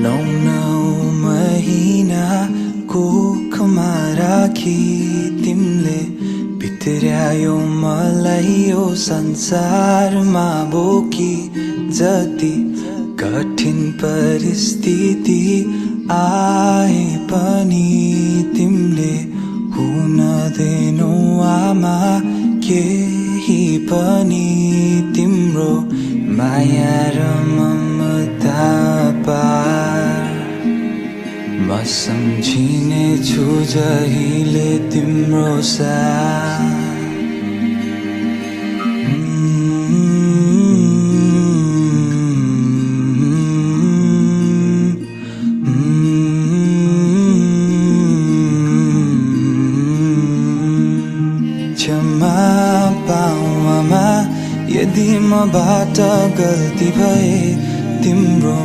9 महिना कोखमा राखी तिमीले भित्र्यायो मलाई यो संसारमा बोकी। जति कठिन परिस्थिति आए पनि तिमीले हुन दिनौ आमा केही पनि। तिम्रो माया र ममता पार म सम्झिने छु जहिले तिम्रो साथ। क्षमा पाऊ आमा यदि मबाट गल्ती भए तिम्रो